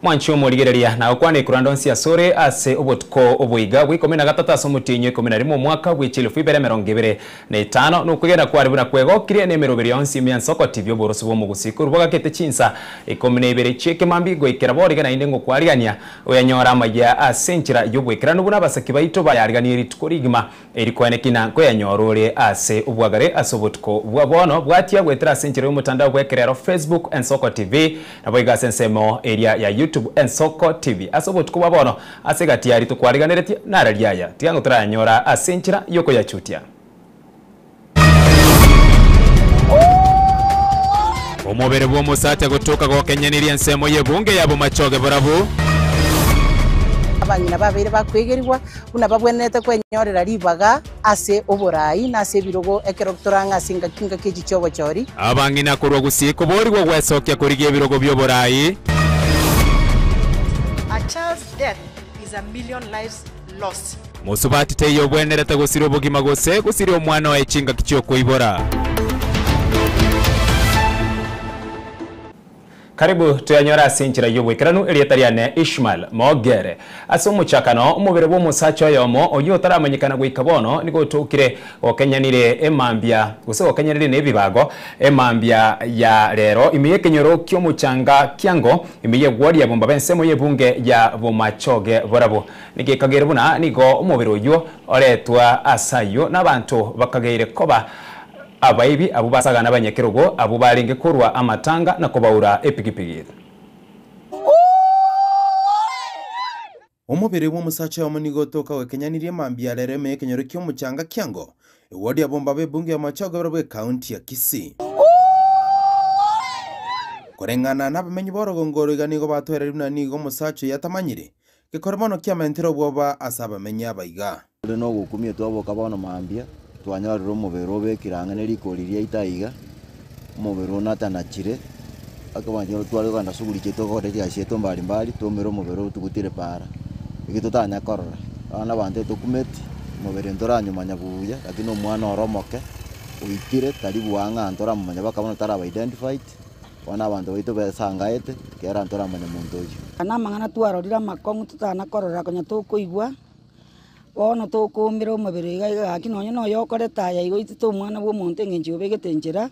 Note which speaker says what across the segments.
Speaker 1: Mwanchi omorigereria na okwane kurando nsi asore ase obotuko oboiga bwa 13 ase omotienyi 11 omwaka bwa 2025 nokugenda kwari buna kwegokire nemeroberi yonsi ime ya Nsoko TV oborosi bwa omogusii rubagakete chinsa 12 chiekemambi goikera borigana inde ngokwarigania oyanyora amaya ase enchera y'obwekerano buna abasaki baito bayariganie rituko rigima erikwanekina nkoyanyorore ase obwagare ase obotuko bwa bono bwatia gwetera ase enchera y'omotandao bwekerero Facebook Nsoko TV nabo igase ensemo area ya YouTube Nsoko TV asobo tukuba bono asegati yari tukwariganereti narariaya tigango turanyora asenchira yoko yachutia. Omobere bwo musate gutuka gokenyaniria ensemo yebunge yabo machoge borabu
Speaker 2: abanyina babere bakwegerwa buna babwenete kwenyorera ribaga ase oborai na ase birogo ekero turanga singa kinga keji chobo chori
Speaker 1: abangina kurwa gusiko borigwa gwesokia kurigia birogo byoborai.
Speaker 3: A child's death is a million lives lost.
Speaker 1: Musubati teyo bwenerete gusira obugima gose gusira omwana wa echinga kichio kuibora. Karibu tuyanyora sinchira yobwekeranu elietariane Ishmael Mogere. Ase omuchakano omubere bwo omusacha oyomo oyo otaramanyikana goika bono nigo otukire okenyanire emambia gose okenyanire nebibago emambia ya rero ime yekenyoro kiomuchanga kiango ime yegwori yabomba bensemo yebunge ya bomachoge borabo nigekagere buna nigo omubere oyo oretwa asayo n'abantu bakageire koba abaibi abo basagana abanyakerogo abo barenge korwa amatanga na kobaura epikipiki.
Speaker 4: Omubere wo musacha wa munigo toka wekenyanirie mambia rereme ekenyoro kiomuchanga kiango ewodi abomba bebunge ya machoge barabwe county ya Kisii. Korengana nabamenyi borogongoro iganigo batwerera buna nigo musacha yatamanyire gekoromono kiamentero bwoba asabamenyi abaiga.
Speaker 5: No gukumia twaboka bono mambia twanyorire omubere obekiranga nerikori ria itaiga omubere onatanachire akabanje tware kanda suguri chetu koreria chetu mbali mbali tumire omubere otugutire para iki tutanya korora abana bande tukumeti omubere ntoranyumanya buya lakini omwana oromoke oikire tari bwang'a ntoramumanya bakabona taraba identified wana abantu baitu besangaete kera ntoramanya muntu oyo
Speaker 6: anamang'ana twarorire makong'u tutana korora konya tukoigwa bono tukumira omubere iga gaki nonye noyokoreta aya igo itete omwana bwa omonto eng'encho obegete enchera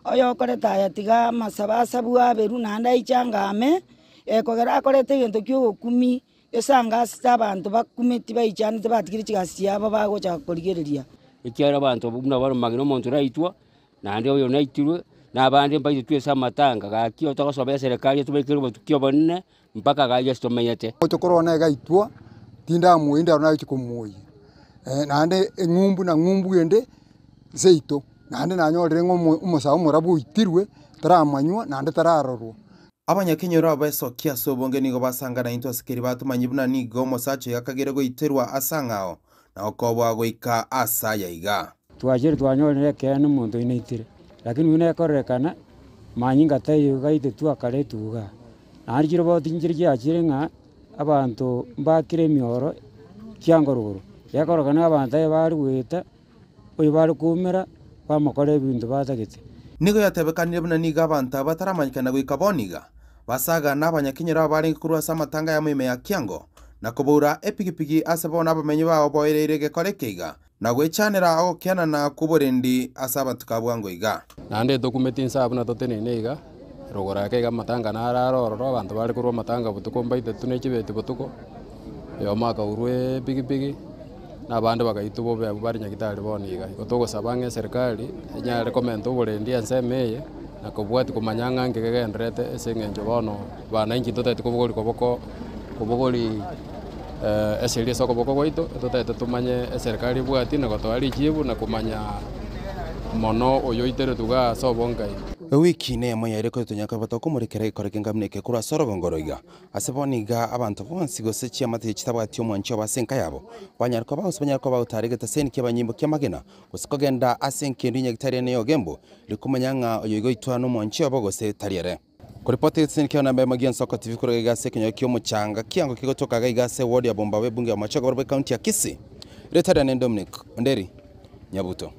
Speaker 6: oyokoreta aya tiga amasabasabu aberu naende aichangame ekogera akorete egento kia ogokumi esangasi abanto bakumeti baichanete batigire chigasi chiabo bagocha korigereria
Speaker 7: ekiara abanto buna baromagire omonto raitwa naende oyo naitirwe na abande mbaite twese amatanga gaki otogosoba eserikali tubekere obotuki obonene mpaka gaiga tomenyete
Speaker 8: otokorona egaitwa tinda muinda na chikumuyi naende eng'umbu na ng'umbu ende seito naende nanyorire ng'omusawo murabu itirwe taramanywa naende tararorwa.
Speaker 4: Abanyakenyoro abesokia sobonge nigo basangana into asikeri batumanyi buna nigo omosacha yakagere goiterwa asang'ao na okobwa goika asaya iga
Speaker 9: twajiri twanyorire kene omonto inaitire lakini unekorekana manyinga tayo gaite twakaretuga naende chiroboti nchiri chiachire ng'a abantu mbakire emioro kiangoruguru yakorokana abantu aye bari gweta oyo bari kumira bamokora ebinto batagete.
Speaker 4: Nigo yatebekanire buna nigo abantu abataramanyikana goika boniga basaga n'abanyakenyoro abarenge korwa ase amatanga ya ime ya kiango na kobura epikipiki ase bono abamenyi bao boereire gekore keiga na gwechanera ogokiana na kuborendi ase abatuka bwango iga
Speaker 10: naende dokumenti nsabu na totenene iga rogora keiga matanga nararororo abantu bari korwa matanga butuko mbaite tunechibeti butuko yomaka urwe pigipigi nabande bagaitu bobe abo bari nyagitari boniga igo togosaba ng'a eserikali enyare komenta oborendi ensemo eye na kobwati komanya ng'a nkegenderete ase eng'encho bono bananchi totaete kobogori koboko kobogori eseri ase okoboko gwaito totaete tumanye eserikali ebwati na gotoa richibu na komanya mono oyo oiteretwe iga ase obongai.
Speaker 4: Ewiki nemo yareko tonyaka batokomorekera ikoreke ngamneke kurwa sorogongoro iga ase boniga abantu bonsi gose chiamate chitabwati omwanchi abasenka yabo banyarko bose banyarko bawutaregeta seni kiabanyimbo kiamagena gose kogenda ase enkendu nyagitari neyo gembo rikumanya ng'a oyo igoitwa n'omwanchi abo gose tariere. Kuripoti seni kia namba magia Nsoko TV kurega ase kenyo kiomuchanga kiango kigotoka gaiga se ward ya Bombawe bunge ya Machogo barbe county ya Kisii. Retariane Dominic Onderi Nyabuto.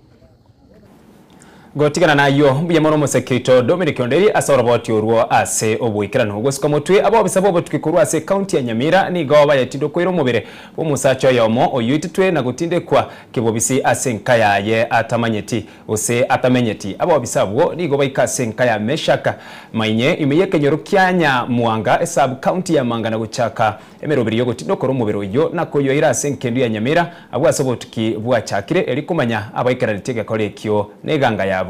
Speaker 1: Gotigana nayo mbuya mono musekito Dominic Onderi asoroboti urwo ase obuikirano gosika mutwe abo bisabo botukikurwa ase county ya Nyamira nigo bayetindo kwira omubere omusacho yomo oyititwe na gutindekwa kibobisi ase nkayaye atamanyeti ose atamenyeti abo bisabwo nigo baikase nkaya Meshaka mainye imeye kenyoro kyanya Mwanga esab county ya Manga na guchaka emerobiri yo gutindo koro omubere oyo nakoyo ira ase nkendu ya Nyamira abo asobotuki bwachakire erikumanya abaikiranitige kolekio neganga ya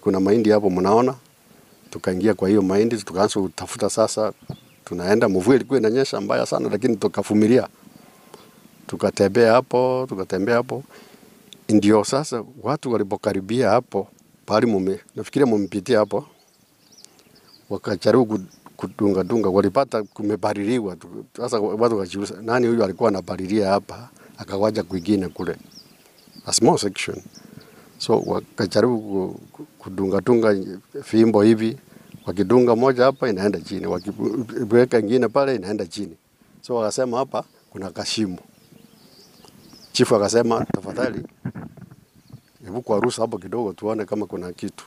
Speaker 11: kuna mahindi hapo mnaona, tukaingia kwa hiyo mahindi tukaanza kutafuta. Sasa tunaenda, mvua ilikuwa inanyesha mbaya sana, lakini tukavumilia, tukatembea hapo, ndio sasa watu walipokaribia hapo pali mume nafikiria mumpitia hapo, wakajaribu kudunga dunga, walipata kumebaririwa. Sasa watu wakajiuliza nani huyu alikuwa anabariria hapa, akawaja kwingine kule, a small section. So wakajaribu kudunga fimbo hivi, wakidunga moja hapa inaenda chini, wakiweka nyingine pale inaenda chini. So wakasema hapa kuna kashimo. Chifu akasema tafadhali hebu kuarusa hapo kidogo tuone kama kuna kitu.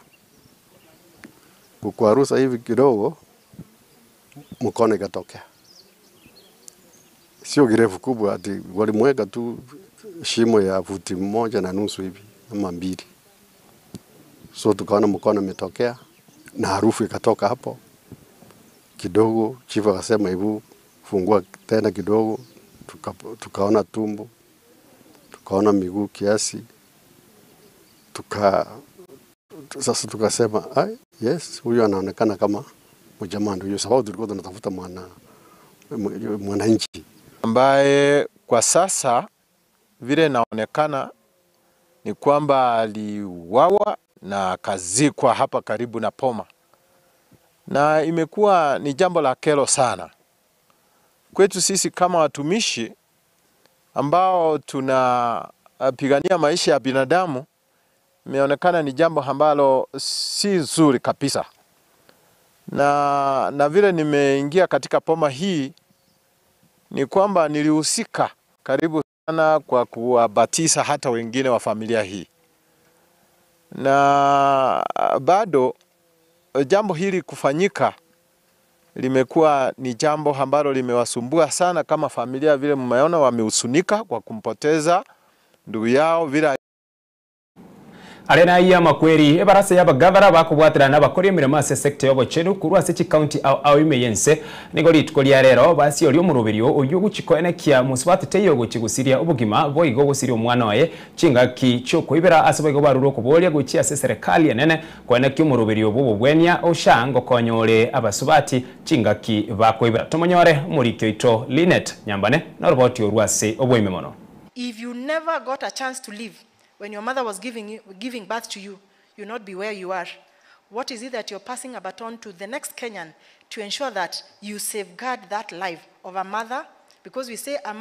Speaker 11: Kuarusa hivi kidogo mkono ikatokea. Sio kirefu kubwa, ati walimweka tu shimo ya futi 1.5 hivi ama 2. So tukaona mkono umetokea na harufu ikatoka hapo kidogo. Chifu akasema hebu fungua tena kidogo, tukaona tumbo, tukaona miguu kiasi, sasa tukasema ai, yes, huyu anaonekana kama mjamaa ndio, sababu tulikuwa tunatafuta mwananchi
Speaker 12: ambaye kwa sasa vile inaonekana ni kwamba aliuawa na akazikwa hapa karibu na Poma. Na imekuwa ni jambo la kero sana kwetu sisi kama watumishi ambao tunapigania maisha ya binadamu. Imeonekana ni jambo ambalo si nzuri kabisa. Na vile nimeingia katika Poma hii ni kwamba nilihusika karibu sana kwa kuwabatisa hata wengine wa familia hii. Na bado jambo hili kufanyika limekuwa ni jambo ambalo limewasumbua sana kama familia, vile mmeona wamehusunika kwa kumpoteza ndugu yao vile.
Speaker 1: Arena ya makweri ebarasa y'abagavara bakubwatira n'abakora imirimo ase sector y'obochenu kurwa ase county au imeyense nigo rituko lya rero basi oli omurubirio oyo guchikoenekia musubati teyo guchigusiria obugima boigo gusiria omwana waye chingaki chiokoibera ase boigo baruro kuboria guchia ase serikali enene koenekia omurubirio obo bwenia oshango konyore abasubati chingaki bakoibera. Tomonyore omurikio ito Linet Nyambane noroboti orwase obwime mono.
Speaker 3: If you never got a chance to live when your mother was giving birth to you, you'll not be where you are. What is it that you're passing a baton to the next Kenyan to ensure that you safeguard that life of a mother? Because we say a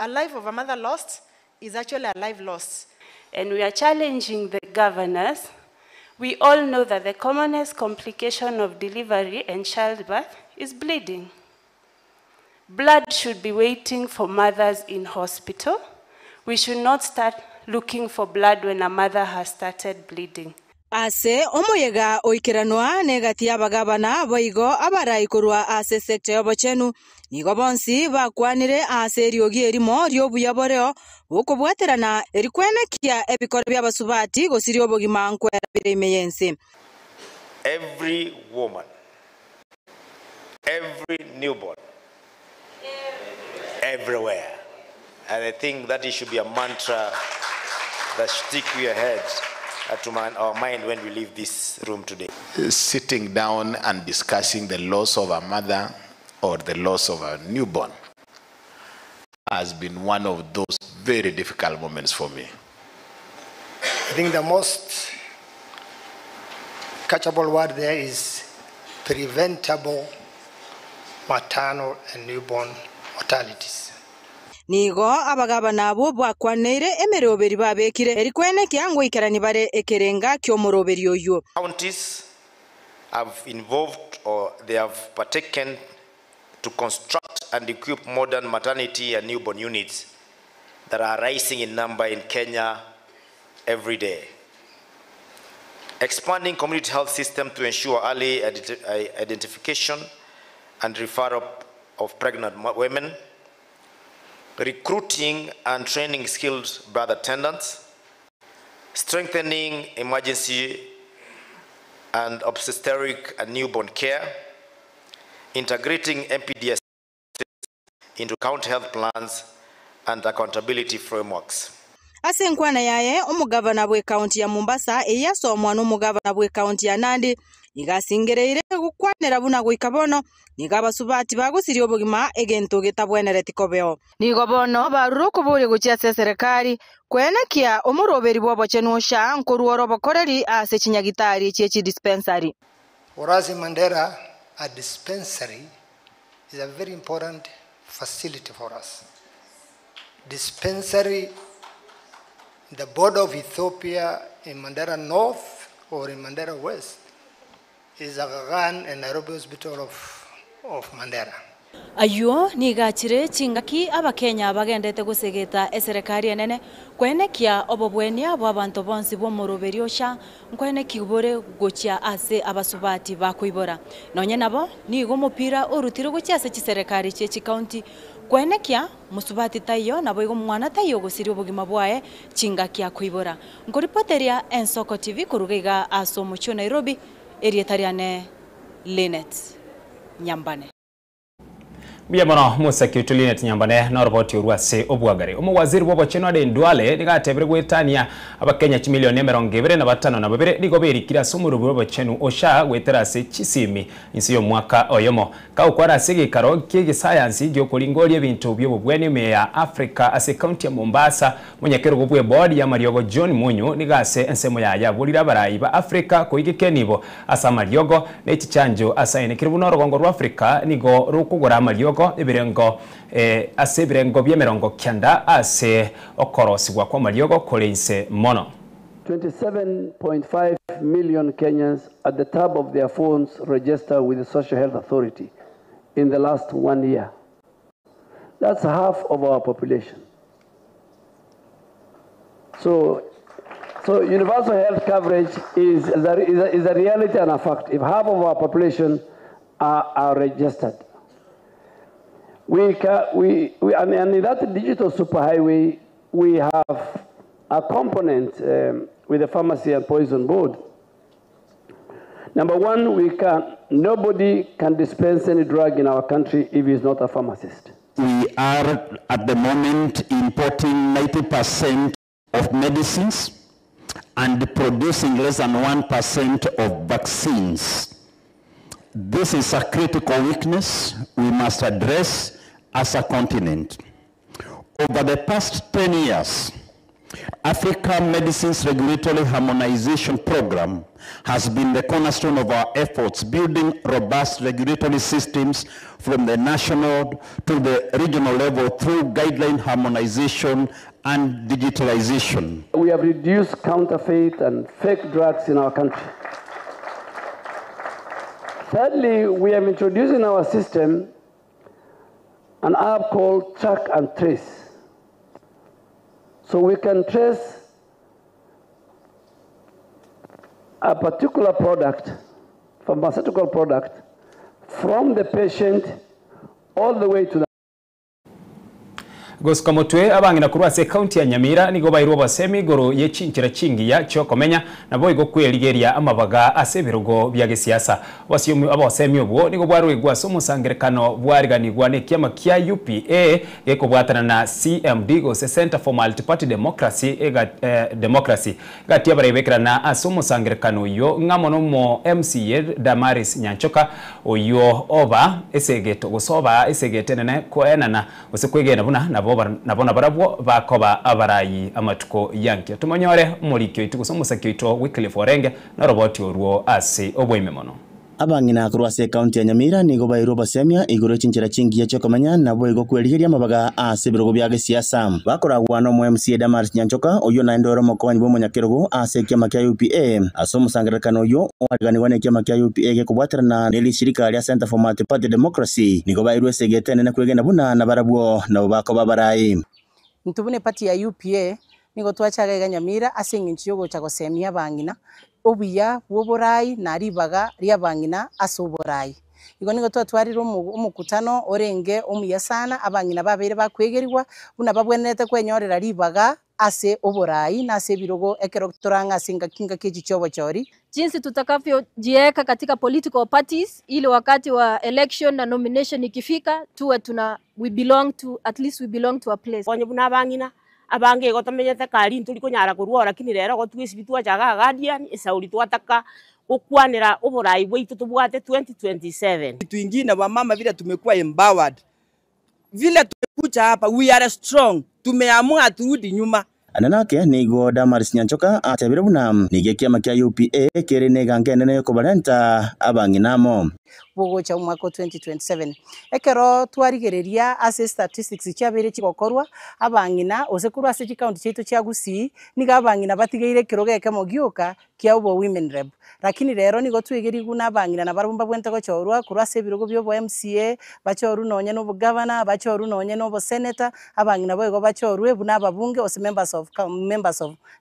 Speaker 3: life of a mother lost is actually a life lost.
Speaker 13: And we are challenging the governors. We all know that the commonest complication of delivery and childbirth is bleeding. Blood should be waiting for mothers in hospital. We should not start looking for blood when a mother has started bleeding.
Speaker 14: Ase omoyega oikeranwa negati y'abagabana boigo abaraikorwa ase sector y'obochenu nigo bonsi bakwanire ase eriogi erimo riobuya boreo bokobwaterana erikwenekia ebikoro by'abasubati gosiria obogima nkwerabire imeyense.
Speaker 15: Every woman, every newborn, everywhere. And I think that it should be a mantra that should stick to your head, to our mind when we leave this room today.
Speaker 16: Sitting down and discussing the loss of a mother or the loss of a newborn has been one of those very difficult moments for me.
Speaker 17: I think the most catchable word there is preventable maternal and newborn mortalities.
Speaker 14: Nigo abagabana abo bakwaneire emeroberi babekire erikwenekia ngoikerani bare ekerenga ky'omuroberi oyo.
Speaker 15: Counties have involved or they have partaken to construct and equip modern maternity and newborn units that are rising in number in Kenya every day. Expanding community health system to ensure early identification and referral of pregnant women, recruiting and training skilled birth attendants, strengthening emergency and obstetric and newborn care, integrating MPDS into county health plans and accountability frameworks.
Speaker 14: Ase nkwana yaye omugavana bwe county ya Mombasa eyasomwa n'omugavana bwe county ya Nandi igasingereire gukwanera buna goika bono niga abasubati bagusiri obogima egento getabwenere tikobeo nigo bono baruro kuburi guchia ase serikali kwenakia omuroberi bw'obochenu SHA nkoruoro obokoreri ase chinyagitari chiechi dispensary.
Speaker 17: For us in Mandera, a dispensary is a very important facility for us. Dispensary, the border of Ethiopia in Mandera North or in Mandera West is Aga Khan and Nairobi Hospital of Mandera.
Speaker 14: Ayuo nigachire chingaki abakenya bagendete gusegeta eserekari enene kwenekia obobwenia bwa bantu bonsi bw'omoroberi SHA nkweneki bore gochia ase abasubati bakuibora nonye nabo nigo mupira orutire gochia ase chiserekari chie county kwenekia musubati tayo nabo igo mwana tayo gosiri obogima bwaye chingaki akuibora. Nkoripoteria Ensoko TV kurugaiga aso mucho Nairobi erietariane Linet Nyambane.
Speaker 1: Biamono musaki Linet Nyambane na roboti urwase obwagare. Omuwaziri w'obocheno Aden Duale nigatebere gwetania abakenya chimilioni 25 nigo berikira ase omurubiro w'obochenu SHA gwetera ase chisimi insi y'omwaka oyomo. Kaukwara ase gekaro ki'egisayansi giokoringoria ebinto by'obobweni ime ya Africa ase county ya Mombasa munyakerugo bwe board ya Mariogo John Munyu nigase ensemo yaya burira abarayi ba Africa koigekenibo ase amariogo n'echichanjo asainekire buno orogongo rwa Africa nigo rukugura amariogo ebirengo ase ebirengo bya 90 ase okorosigwa kwa mariogo korense mono.
Speaker 18: 27.5 million Kenyans at the top of their phones register with the Social Health Authority in the last 1 year. That's half of our population. So universal health coverage is a reality and a fact. If half of our population are registered. And in that digital superhighway, we have a component with the Pharmacy and Poison Board. Number one, nobody can dispense any drug in our country if he's not a pharmacist.
Speaker 19: We are at the moment importing 90% of medicines and producing less than 1% of vaccines. This is a critical weakness we must address as a continent. Over the past 10 years, Africa Medicines Regulatory Harmonization Program has been the cornerstone of our efforts, building robust regulatory systems from the national to the regional level through guideline harmonization and digitalization.
Speaker 18: We have reduced counterfeit and fake drugs in our country. Thirdly, we have introduced in our system an app called Track and Trace. So we can trace a particular product, pharmaceutical product, from the patient all the way to the
Speaker 1: Goska motwe abangina kurwase county ya Nyamira nigo bairwo basemi goro yechinchira chingiya cyokomenya nabo igo kweligeria amabaga ase birugo bya gesiasa abasemi obwo nigo bwarwegwa somusangerekano bwariganirwa nekiama kya UPA gekobwatana na CMD gose Center for Multi-Party Democracy Democracy gati abarebekerana ase omusangerekano yo ng'amo mo MCA Damaris Nyanchoka oyo oba esegeto gosoba esegete nene koenana osekwegena buna nabona barabwo bakoba abarayi amatuko yanke tumanyore murikyo ituko musakyo ito Wycliffe Orenge na roboti orwo ase obwime mono.
Speaker 20: Abangina kurwase county ya Nyamira nigo bairwo basemia igoro chinchira chingiya cyokomenya nabo igo kweligeria amabaga ase birogo bya gesiasa bakoragwa no MCA Damaris Nyanchoka oyo na ndoro mokonyi bo munyakerugo ase kiama kya UPA ase omusangerekano oyo wariganirwa nekiama kya UPA gekobwaterana neli shirika lya Center for Multi-Party Democracy nigo bairwe segete nene kwegenda buna na barabwo nabo bakoba barayi
Speaker 2: ntubune party ya UPA Nigo twachaga iga Nyamira ase eng'encho yogocha gosemia abang'ina obuya bw'oborai na ribaga ria abang'ina ase oborai. Igo nigo twatwarire omokutano orenge omuya sana abang'ina babere bakwegerigwa buna babwenerete kwenyorera ribaga ase oborai na ase ebirogo ekero torang'a ase ngaki echi chia obochori.
Speaker 21: Jinsi tutakavyojiweka katika political parties ili wakati wa election na nomination ikifika tuwe tuna we belong to, at least we belong to a place.
Speaker 22: Konye buna abang'ina abange gotomenyete kari nturi konyara korwa lakini rero gotwisibi twachaga Guardian esauri twataka gokwanera oborai bwaitu tubwate 2027.
Speaker 23: Kitu ingine wamama vile tumekuwa empowered, vile tumekuja hapa we are strong, tumeamua turudi nyuma.
Speaker 20: Ananake nigo Damaris Nyanchoka atebire buna nige kiama kia UPA kiri nigange nene yokobarenta abang'inamo
Speaker 2: bogocha omwaka 2027. Ekero twarigereria ase statistics chiabere chigokorwa abang'ina ose korwa ase chikaunti chiaitu chia Gusii niga abang'ina batigeire ekero gekemo gioka kia obo women rep, lakini rero nigo twegerigwe na abang'ina na barabwo mbabwente gochorwa korwa ase ebirogo bia obo MCA bachoru nonye na obogavana bachoru nonye na oboseneta abang'ina boigo bachorwe buna ababunge ose members of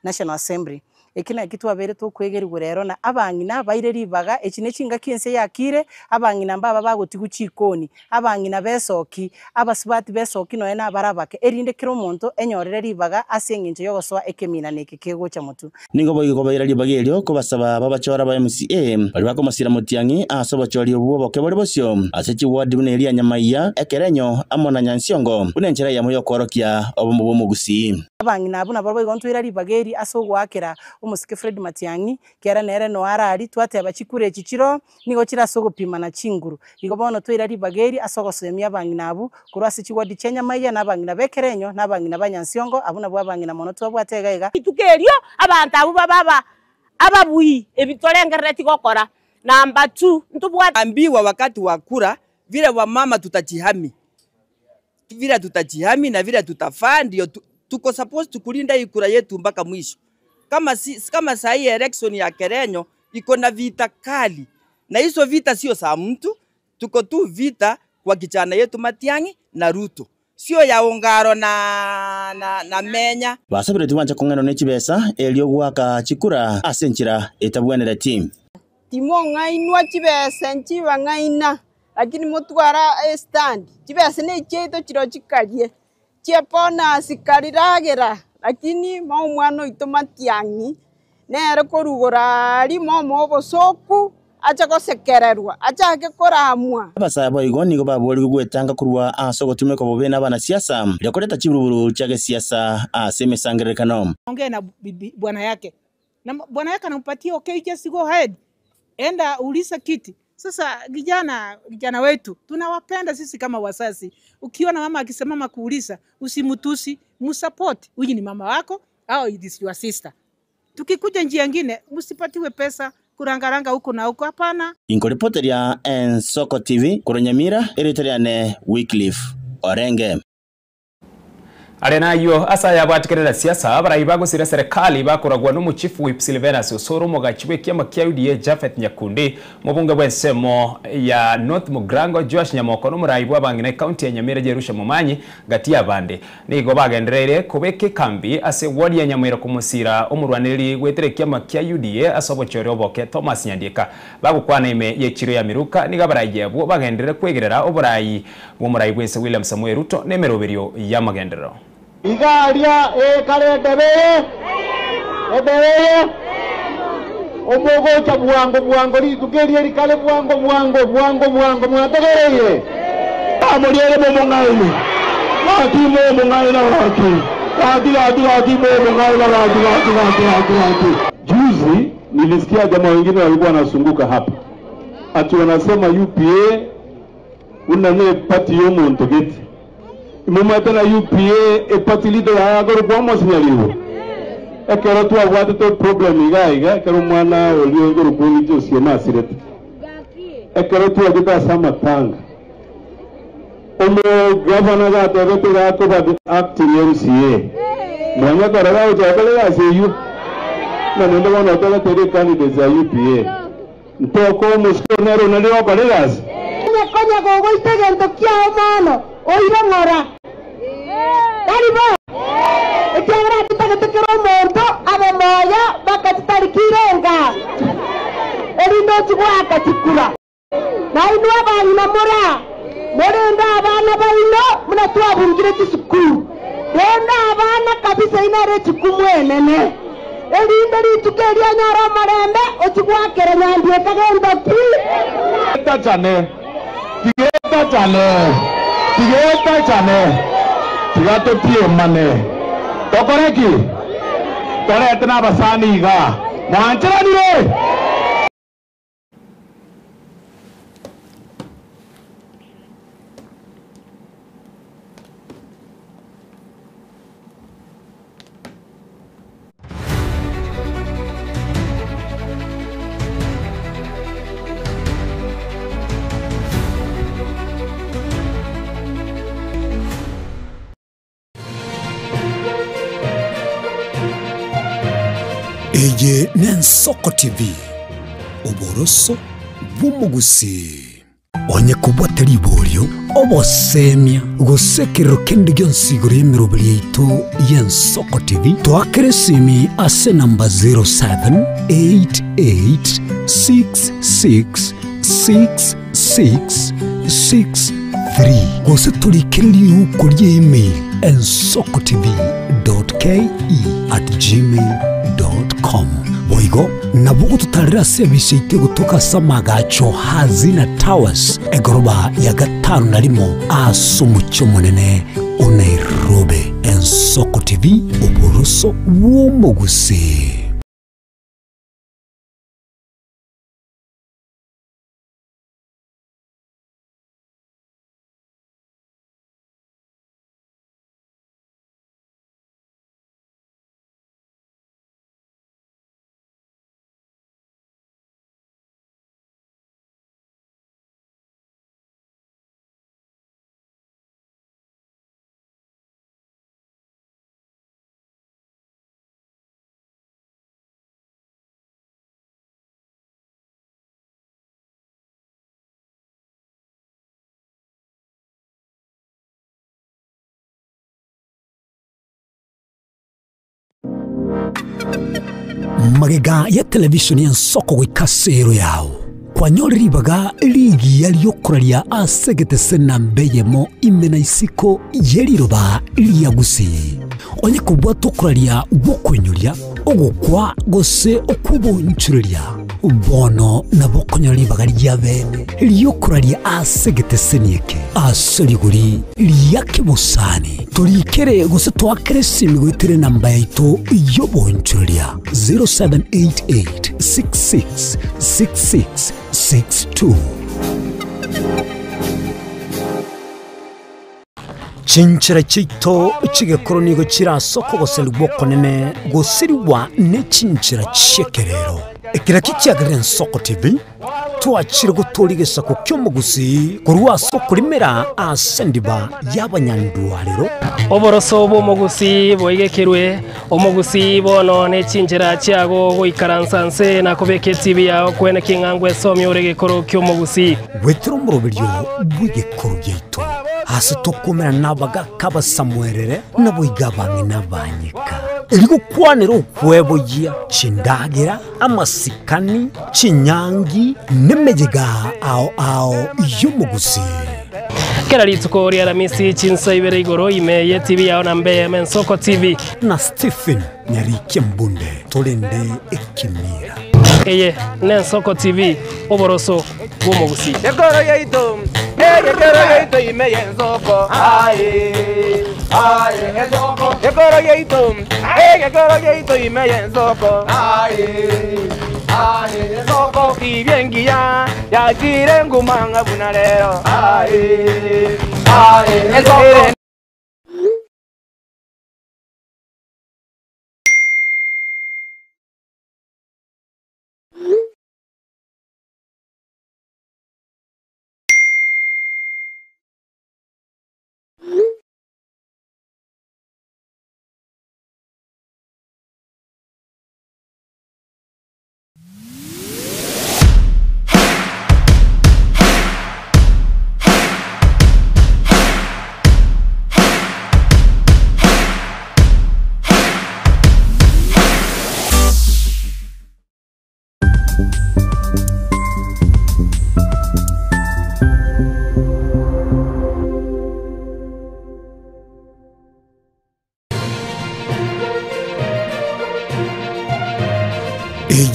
Speaker 2: National Assembly. Eki naki twabere tokwegerigwa rero na abang'ina baire ribaga eki ne chingaki ense yakire abang'ina mbaba bagotigwa chikoni abang'ina besoki abasubati besoki noe na abarabake erinde kera omonto enyorere ribaga ase eng'encho yogosoa ekemina neke kegocha motu.
Speaker 20: Nigo boigo baira ribaga erio kobasaba babachora ba MCA bari bakomasira Matiang'i ase obochori obwo boke bori bosio ase chiward buna eria Nyamaiya Ekerenyo amo na Nyansiongo buna enchera yamo yokworokia obomo bwa omogusii.
Speaker 2: Abang'ina abwo nabo boigo ntwaira ribaga eri ase ogoakera omusike Fred Matiang'i kera nere no arari twateba chikure chichiro nigo chirase ogopimana chinguru. Igo bono twaira ribaga eri ase ogosemia abang'ina abwo korwa ase chiward chia Nyamaiya na abang'ina bekerenyo na abang'ina ba Nyansiongo abwo nabwo abang'ina mono twabwate iga iga.
Speaker 22: Itukerio abantu abo bababa ababui ebitorengerere tigokora. Namba 2 ntubwate
Speaker 23: ambiwa wakati wa kura vile wamama tutajihami, vile tutajihami na vile tutafaa ndio tuko supposed tukulinda hii kura yetu mpaka mwisho. Kama saa hii election ya Kerenyo iko na vita kali, na hizo vita sio za mtu, tuko tu vita kwa kijana yetu Matiang'i na Ruto, sio ya Ongaro na Menya.
Speaker 20: Basabire tiwancha kong'ano ne chibesa elio gwaka chikura ase enchera etabwenera team
Speaker 24: timo ng'ainwa chibesa nchiba ng'aina lakini motwara stand chibesa ne cheito chiro chikarie chiepona sikariragira lakini mo mwana oito Matiang'i nere korugora ari momo obosoku acha gosekererwa achake koramwa.
Speaker 20: Abasaya boigo nigo babworigwe gwetanga korwa ase ogotumeka bobe na abanasiasa riokoreta chiburuburu chia gesiasa ase emisangererekano.
Speaker 25: Ongea na bwana yake na bwana yake anampatia okay, just go ahead, enda ulisa kiti. Sasa kijana wetu tunawapenda sisi kama wazazi. Ukiona mama akisimama kuuliza usimutusi, msupport. Huyu ni mama wako au it is your sister. Tukikuja njia nyingine msipatiwe pesa kurangaranga huko na huko, hapana.
Speaker 20: Inkoripoti ya Ensoko TV korwa Nyamira, eriteriane Wycliffe Orenge.
Speaker 1: Arenayo asa yabatikerera siasa abarai bagosira serikali bakoragwa n'umuchifu whip Silvanus Osoro mugachiwe kiama kia UDA Japhet Nyakundi mubunge bwensemo ya North Mugrango Joash Nyamoko n'umurai bw'abang'ina county ya Nyamira Jerusha Momanyi gati y'abande nigo bagendereire kubeke kambi ase ward ya Nyamira kumusira omurwaniriri gwetere kiama kia UDA ase obochore oboke Thomas Nyandieka bagukwana ime yechiro ya miruka nigo abarai abo bagenderere kwegerera oborai bw'omurai bwense William Samuel Ruto n'emeroberio y'amagenderero.
Speaker 26: Igaria ekare debe ebebe omogocha bwango bwango ritukerie rikale bwango bwango bwango bwango mwategereye amoriere momongaini wati momongaini wati wati wati wati momongaini wati wati wati wati wati. Juzi nilisikia jamaa wengine walikuwa wanasunguka hapa ati wanasema UPA unane party yomuntu geti mumatana UPA e party leader ya agoro kwa sinyaliwo ekero twagwatete problem igaiga ekero mwana olio ngoro kwingi osio masirete ekero twagita samatanga omo governor gatebete gakoba acting MCA mwanya korora ujagale aseyu na nendo wana tola tere candidates ya UPA ntoko muskonero nalio kolegas
Speaker 27: konya gogoitegento kia omano oirong'ora. Karibu. Ekiagera tutagetekera chitariki irenga erinde ochigwaka chikura nainwe abang'ina mora morenda abana baino muna twabungire chisukuru renda abana kabisa inare chikumu enene erinde rituko erianyora omorembe ochigwakera nyambie kagendo ki
Speaker 26: tachane tigeta chane tigeta chane tigatotiemane tokoreki torete na abasani iga mwancheranire.
Speaker 4: Eye n'Ensoko TV oboroso bw'omugusi onye kubwata riborio obosemia gosekerero kende gionsi igoro y'emeroberi yaito y'Ensoko TV twakere esimi ase namba 0788666663 gose turikere riuko rya email ensokotv.ke@gmail.com boigo nabugo tutarira service ite gutoka samagacho Hazina Towers egoroba ya 51 asumucho munene o Nairobi. Ensoko TV oboroso w'omugusi. Magega ya televisheni ya Nsoko gwikasero yao kwanyorera ibaga ligiya lyokuraria asegete nambeyemo imena isiko yeriroba lyagusi onye kubwata okuraria gwokuinyuria ogokwa gose okubonchureria bono nabokonyora ibaga lya bene lyokuraria asegete senieke ase rigori lyakebosani turikere gose twakere simi gwitere namba yaito yobonchureria 0788666662. Chinchira chito chigekoro nigo chirasoko gose rwokonene gosiriwa ne chinchira chiekerero ekira kichiagere Nsoko TV twachire gutorigesa ku kyomugusi kurwa soko rimera asendiba y'abanyandwarero
Speaker 5: oboroso bw'omugusi boigekerwe omugusi bono ne chinchira chiago goikaransanse na kubeka TV yao kwene king'angwe esomia ore gekoro kyomugusi
Speaker 4: gwetera omoroberio bw'egekoro gyaito hasi tokomera n'abagaka basamwerere naboiga bang'ina banyika erigokwanera okweboyia chindagira amasikani chinyangi nemejega ao ao y'omugusi
Speaker 5: kera rituko ria Aramisi chinsa ibere igoro ime ye TV yao nambe Ensoko TV
Speaker 4: na Stephen Nyarike Mbunde tolende ekimira
Speaker 5: eye n'Ensoko TV oboroso bw'omugusi
Speaker 6: ekoro yaito ekoro yaito ime y'Ensoko aye aye Ensoko ekoro yaito ekoro yaito ime y'Ensoko aye aye Ensoko ibyengiya yakire ngumanga buna lero aye aye Ensoko.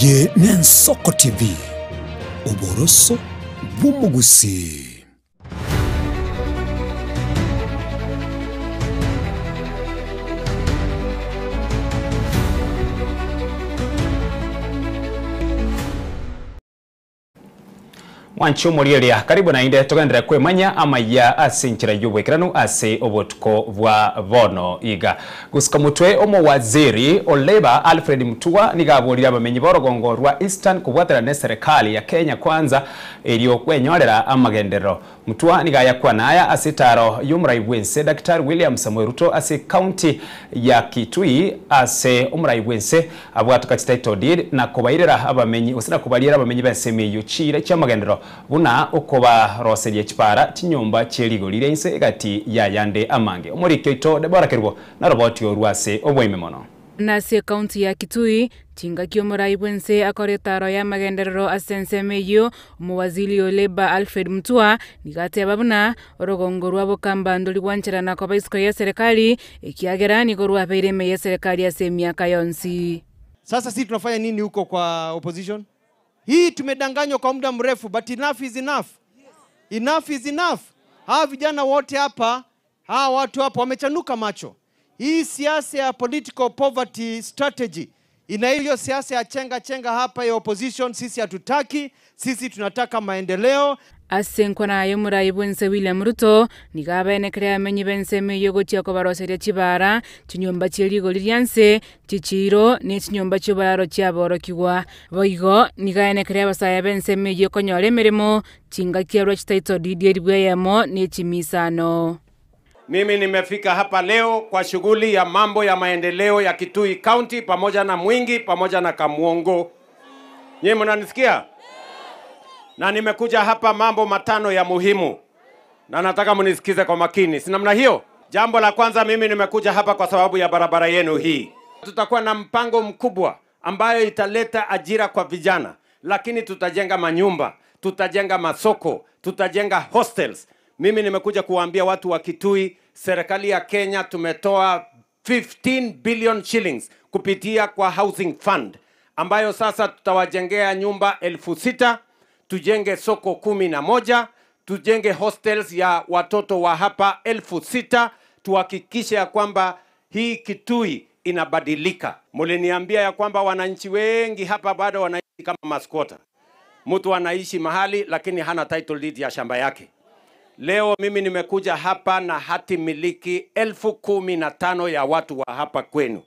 Speaker 4: Eye Nensoko TV oboroso bw'omugusi.
Speaker 1: Mwanchumurieria karibu na inde tugendera kwemanya amaya ase nchira y'obwekeranu ase obotuko bwa bono iga gusika mutwe omo waziri oleba Alfred Mutua nigaburira abamenyi b'orugongo rwa Eastern kubwatana ne serikali ya Kenya Kwanza eriyo kwenyorera amagendero. Mutua nigayakwa naya ase taro y'omurai bwense Dr. William Samoei Ruto ase county ya Kitui ase omurai bwense abwatuka title deed na kubairira abamenyi osina kubalira abamenyi b'ensemi chira ky'amagendero buna okoba roserie chipara chinyomba chierigorire inse egati ya yande amange omurikyo ito Debora Kerubo na roboti orwase obweme mono.
Speaker 3: Nase county ya Kitui chingaki omurai bwense akore taro ya magenderero ase ensemo eyio omuwaziri oleba Alfred Mutua nigateba buna orugongo rwa Bokamba ndori gwancherana kwa baisiko ya serikali ekiagera nigo rwabeire ime ya serikali ase emiaka yonsi.
Speaker 7: Sasa sisi tunafanya nini huko kwa opposition? Hii tumedanganywa kwa muda mrefu, but enough is enough. Enough is enough. Hawa vijana wote hapa, hawa watu hapa wamechanuka macho. Hii siasa ya political poverty strategy, ina hiyo siasa ya chenga chenga hapa ya opposition, sisi hatutaki, sisi tunataka maendeleo.
Speaker 3: Ase nkwana y'omurai bwense William Ruto nigabenekere amenyi b'ensemo eyio gochia kobaroseria chibara chinyomba chierigori ria nse chichiro ne chinyomba chi'oboraro chiaborokigwa boigo nigaenekere abasaya b'ensemo eyio konyora emeremo chingaki rwa chititle deed eribwa eyemo ne chimisano.
Speaker 8: Mimi nimefika hapa leo kwa shughuli ya mambo ya maendeleo ya Kitui County pamoja na Mwingi pamoja na Kamuongo. Nyinyi mnanisikia? Na nimekuja hapa mambo matano ya muhimu. Na nataka mnisikize kwa makini. Si namna hiyo? Jambo la kwanza, mimi nimekuja hapa kwa sababu ya barabara yenu hii. Tutakuwa na mpango mkubwa ambayo italeta ajira kwa vijana, lakini tutajenga manyumba, tutajenga masoko, tutajenga hostels. Mimi nimekuja kuwaambia watu wa Kitui, serikali ya Kenya tumetoa 15 billion shillings kupitia kwa housing fund ambayo sasa tutawajengea nyumba 6,000, tujenge soko 11, tujenge hostels ya watoto wa hapa 6,000, tuhakikishe ya kwamba hii Kitui inabadilika. Muliniambia ya kwamba wananchi wengi hapa bado wanaishi kama maskota. Mtu anaishi mahali lakini hana title deed ya shamba yake. Leo mimi nimekuja hapa na hati miliki 15,000 ya watu wa hapa kwenu.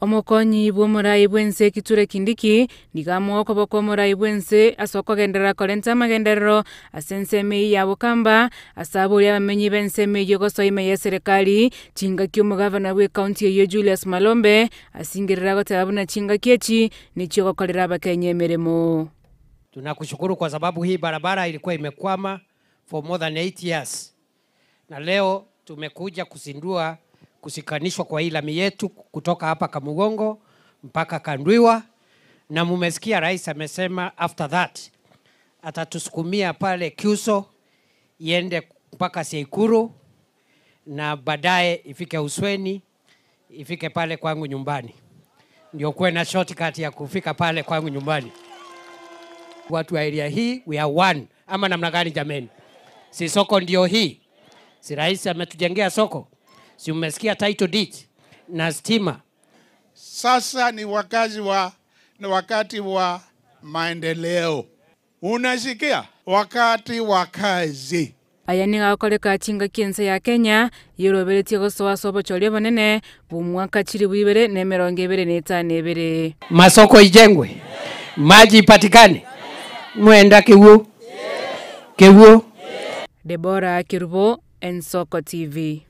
Speaker 3: Omokonyi bw'omurai bwense Kithure Kindiki nigamwo okoboko omurai bwense ase okogenderera korenta amagenderero ase ensemo eyio ya Bokamba ase aboria abamenyi b'ensemo eyio gosoa ime ya serikali chingaki omogavana bwa ekaunti eyio Julius Malombe asingerera goteba buna chingaki echi nichio gokorera abakenya emeremo.
Speaker 9: Tunakushukuru kwa sababu hii barabara ilikuwa imekwama for more than 8 years. Na leo tumekuja kuzindua kusikanishwa kwa hii lami yetu kutoka hapa Kamugongo mpaka Kandwiwa, na mumesikia rais amesema after that atatusukumia pale Kyuso iende mpaka Seikuru na baadaye ifike Usweni, ifike pale kwangu nyumbani. Ndio kuwe na shortcut ya kufika pale kwangu nyumbani. Watu wa area hii we are one. Ama namna gani jameni? Si soko ndio hii? Si rais ametujengea soko? Si umesikia title deed na stima?
Speaker 10: Sasa ni wakati wa maendeleo. Unasikia? Wakati wa kazi.
Speaker 3: Aya nigakoreka chingaki ense ya Kenya yoroberetie gosoa ase obochoria obonene bw'omwaka 2025.
Speaker 9: Masoko ijengwe, maji ipatikane, mwenda kiwu kiwu.
Speaker 3: Debora Kirubo, Ensoko TV.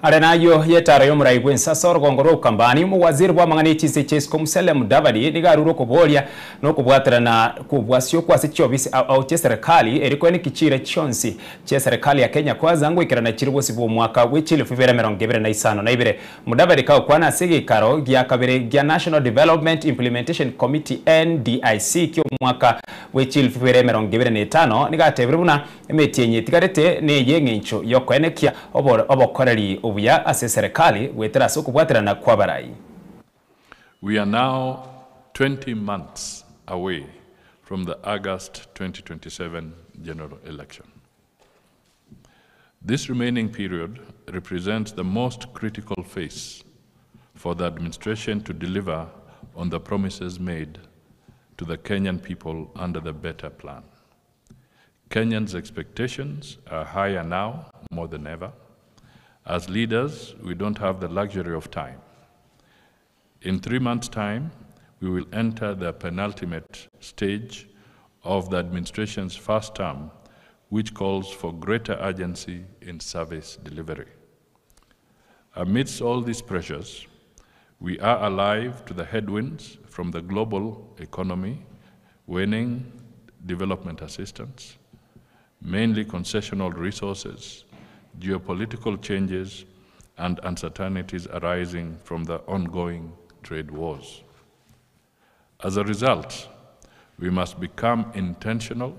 Speaker 1: Arenayo yetara yomurai bwensa orugongo rwa Ukambani mu waziri bwa mang'ana chise Chesko Musalia Mudavadi nigaruro kuboria no kubwatirana kubwasio kwase chiobisi au che serikali eriko ni kichire chonsi che serikali ya Kenya Kwanza ngwikirana chiribosi bwo mwaka w'echili 2025 Mudavadi kao kwana sigikaro gya kabere gya National Development Implementation Committee NDIC kyo mwaka w'echili 2025 nigatebire buna emetienye tigarete ne yengencho yokwenekia obokoreri obuya ase serikali wetera soko bwatirana kwa barai.
Speaker 11: We are now 20 months away from the August 2027 general election. This remaining period represents the most critical phase for the administration to deliver on the promises made to the Kenyan people under the Better Plan. Kenyans' expectations are higher now more than ever. As leaders, we don't have the luxury of time. In 3 months' time, we will enter the penultimate stage of the administration's first term, which calls for greater urgency in service delivery. Amidst all these pressures, we are alive to the headwinds from the global economy, waning development assistance, mainly concessional resources, geopolitical changes, and uncertainties arising from the ongoing trade wars. As a result, we must become intentional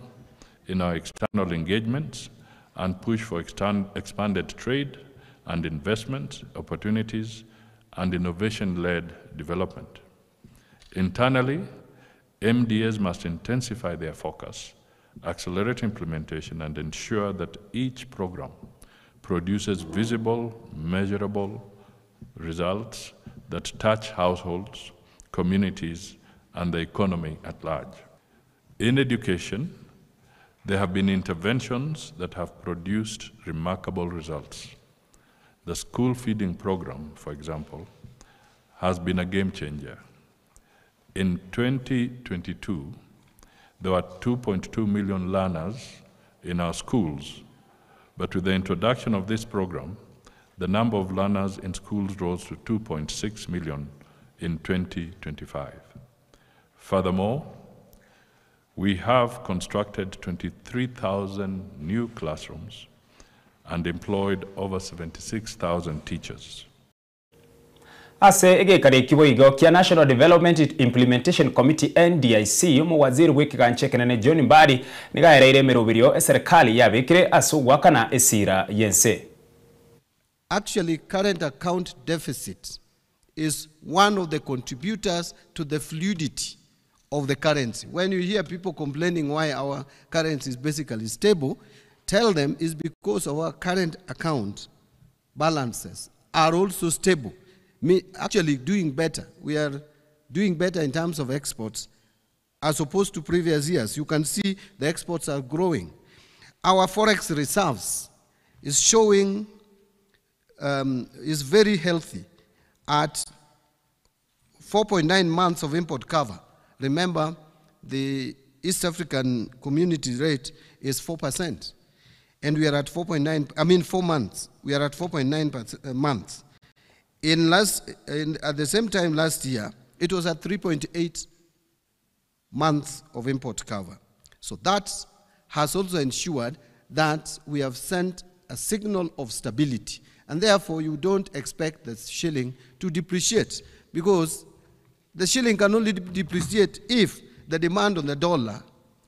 Speaker 11: in our external engagements and push for expanded trade and investment opportunities and innovation-led development. Internally, MDAs must intensify their focus, accelerate implementation, and ensure that each program produces visible, measurable results that touch households, communities, and the economy at large. In education, there have been interventions that have produced remarkable results. The school feeding program, for example, has been a game changer. In 2022, there were 2.2 million learners in our schools, but with the introduction of this program, the number of learners in schools rose to 2.6 million in 2025. Furthermore, we have constructed 23,000 new classrooms and employed over 76,000 teachers.
Speaker 1: Ase egekare kiboigo kia National Development Implementation Committee NDIC mu waziri w'ikiganche kenene John Mbadi nigaereire mirubirio serikali yabikire asugwa na esira yense.
Speaker 12: Actually, current account deficit is one of the contributors to the fluidity of the currency. When you hear people complaining why our currency is basically stable, tell them it's because our current account balances are also stable. Actually doing better. We are doing better in terms of exports as opposed to previous years. You can see the exports are growing. Our forex reserves is showing, is very healthy at 4.9 months of import cover. Remember, the East African community rate is 4%. And we are at 4.9, I mean 4 months. We are at 4.9 months. At the same time last year, it was at 3.8 months of import cover. So that has also ensured that we have sent a signal of stability. And therefore, you don't expect the shilling to depreciate, because the shilling can only depreciate if the demand on the dollar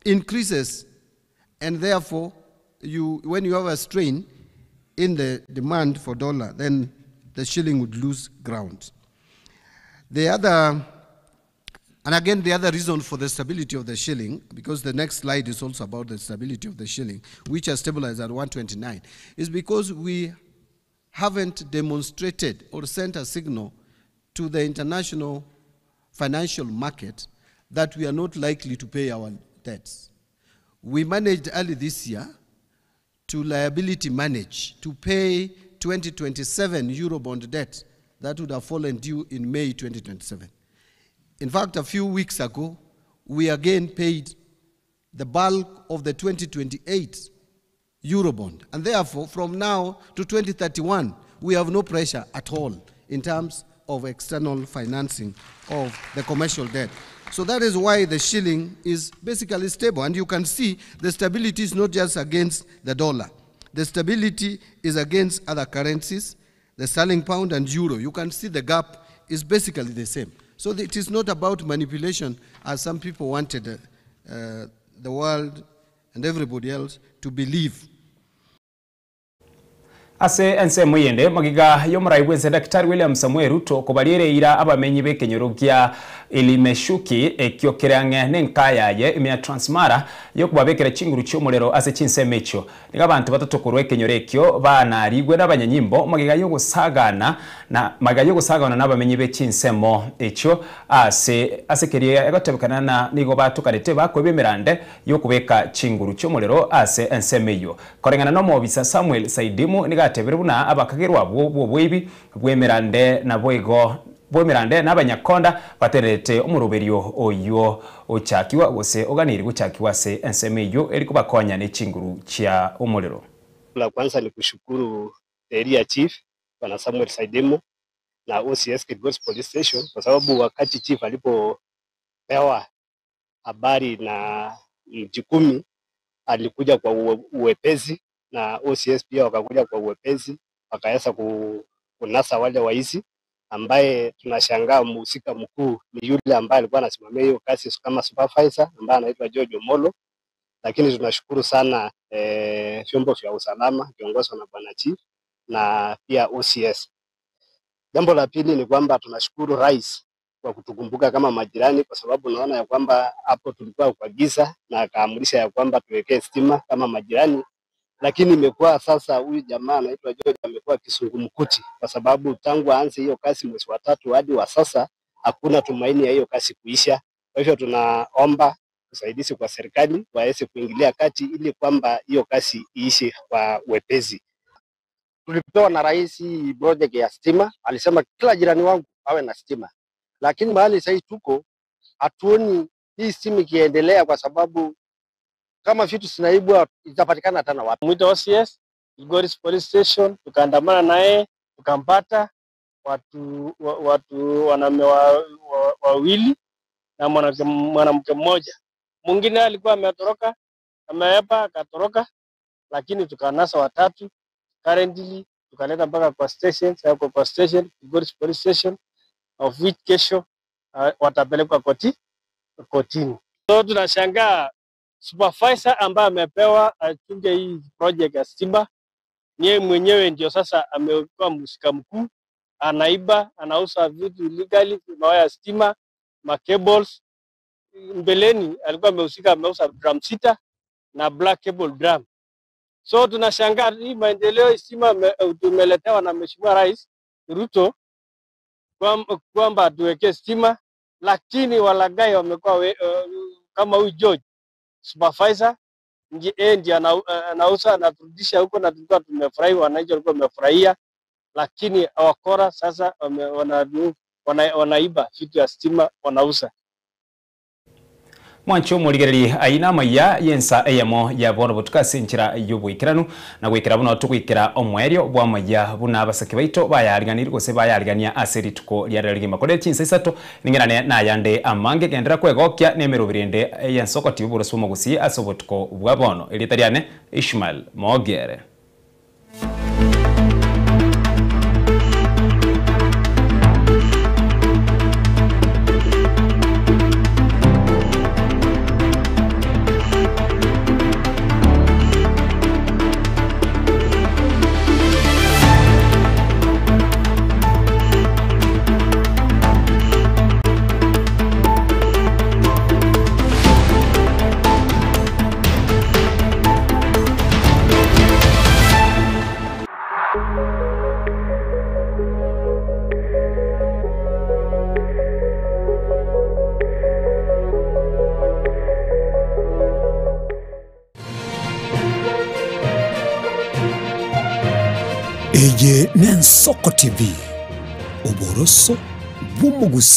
Speaker 12: increases, and therefore, when you have a strain in the demand for dollar, then the shilling would lose ground. The other reason for the stability of the shilling, because the next slide is also about the stability of the shilling, which has stabilized at 129, is because we haven't demonstrated or sent a signal to the international financial market that we are not likely to pay our debts. We managed early this year to liability manage, to pay 2027 Eurobond debt that would have fallen due in May 2027. In fact, a few weeks ago, we again paid the bulk of the 2028 Eurobond. And therefore, from now to 2031, we have no pressure at all in terms of external financing of the commercial debt. So that is why the shilling is basically stable. And you can see the stability is not just against the dollar. The stability is against other currencies, the sterling pound and euro. You can see the gap is basically the same. So it is not about manipulation, as some people wanted the world and everybody else to believe.
Speaker 1: Ase ensemo yende magiga yomurai bwense Daktari William Samuel Ruto kobalire ira abamenyi bekenyoro kya Ilimeshuki ekyo kirange nenkaya ye imya Transmara yokubabekera chinguru cy'omurero ase chinsemecho niga abantu batatu korwe kenyoro ekyo banarigwe n'abanyanyimbo magiga yo gusagana na magiga yo gusagana n'abamenyi be chinsemo ekyo ase asekeria egatebekana na nigo batukarete bakwebemerande yokubeka chinguru cy'omurero ase ensemeyo korengana no mobisa Samuel Saidimu niga tebiruna abakagerwa bwo bwibi bwemerande na boigo bwemerande n'abanyakonda baterete umuruberio oyo ochakiwa gose oganiri guchakiwa se ensemeyo eri kubakonya n'echinguru cha umuriro.
Speaker 13: La kwanza ni kushukuru area chief Bwana Samuel Saidemo na OCS Kilgoris Police Station kwa sababu wakati chief alipopewa habari na mjikumi alikuja kwa uwepesi na OCS pia wakakuja kwa uwepesi wakaweza kunasa wale waizi, ambaye tunashangaa mhusika mkuu ni yule ambaye alikuwa anasimamia hiyo kazi kama supervisor ambaye anaitwa George Omolo. Lakini tunashukuru sana vyombo vya usalama kiongozwa na Bwana Chief na pia OCS. Jambo la pili ni kwamba tunashukuru Rais kwa kutukumbuka kama majirani, kwa sababu naona ya kwamba hapo tulikuwa kwa giza na akaamurisha ya kwamba tuwekee stima kama majirani. Lakini imekuwa sasa huyu jamaa anaitwa George amekuwa kisungumkuti, kwa sababu tangu aanze hiyo kazi mwezi wa 3 hadi wa sasa hakuna tumaini ya hiyo kazi kuisha. Kwa hivyo tunaomba usaidizi kwa serikali waweze kuingilia kati ili kwamba hiyo kazi iishe kwa wepesi.
Speaker 14: Tulipewa na rais project ya stima, alisema kila jirani wangu awe na stima. Lakini mahali sasa tuko hatuoni hii stima ikiendelea, kwa sababu kama vitu zinaibwa itapatikana tena wapi?
Speaker 15: Mwito OCS Kilgoris Police Station, tukaandamana naye tukampata watu wanaume wawili na mwanamke mmoja. Mwingine alikuwa ametoroka, ameepa akatoroka, lakini tukanasa watatu. Currently tukaleta mpaka kwa station, sasa kwa station Kilgoris Police Station, of which kesho watapelekwa kotini. So tunashangaa supervisor ambaye amepewa achunge hii project ya stima, yeye mwenyewe ndio sasa amekuwa mhusika mkuu, anaiba, anauza vitu illegally, mawaya stima, ma cables. Mbeleni alikuwa amehusika, ameuza drum 6 na black cable drum. So tunashangaa hii maendeleo stima tumeletewa na Mheshimiwa Rais Ruto kwamba tuweke stima, lakini walagai wamekuwa kama huyu George supervisor ndiye anauza anaturudisha huko, na tulikuwa tumefurahi, wananchi walikuwa wamefurahia, lakini wakora sasa wanaiba vitu ya stima wanauza.
Speaker 1: Mwancho muligereri aina maya yensa eyemo ya bono botukasi nchira y'obwikiranu na gwikira buno tukwikira omwerio bwa maya buna abasake baito bayariganira gose bayarigania ase rituko lya rigima kore chinsa isato ningerane nayande amange gendera kwegokia nemerobirende yensoko tiburo sumo gusi ase obotuko bwa bono elitariane Ishmael Mogere.
Speaker 4: Eye Nensoko TV, oboroso bw'omugusi.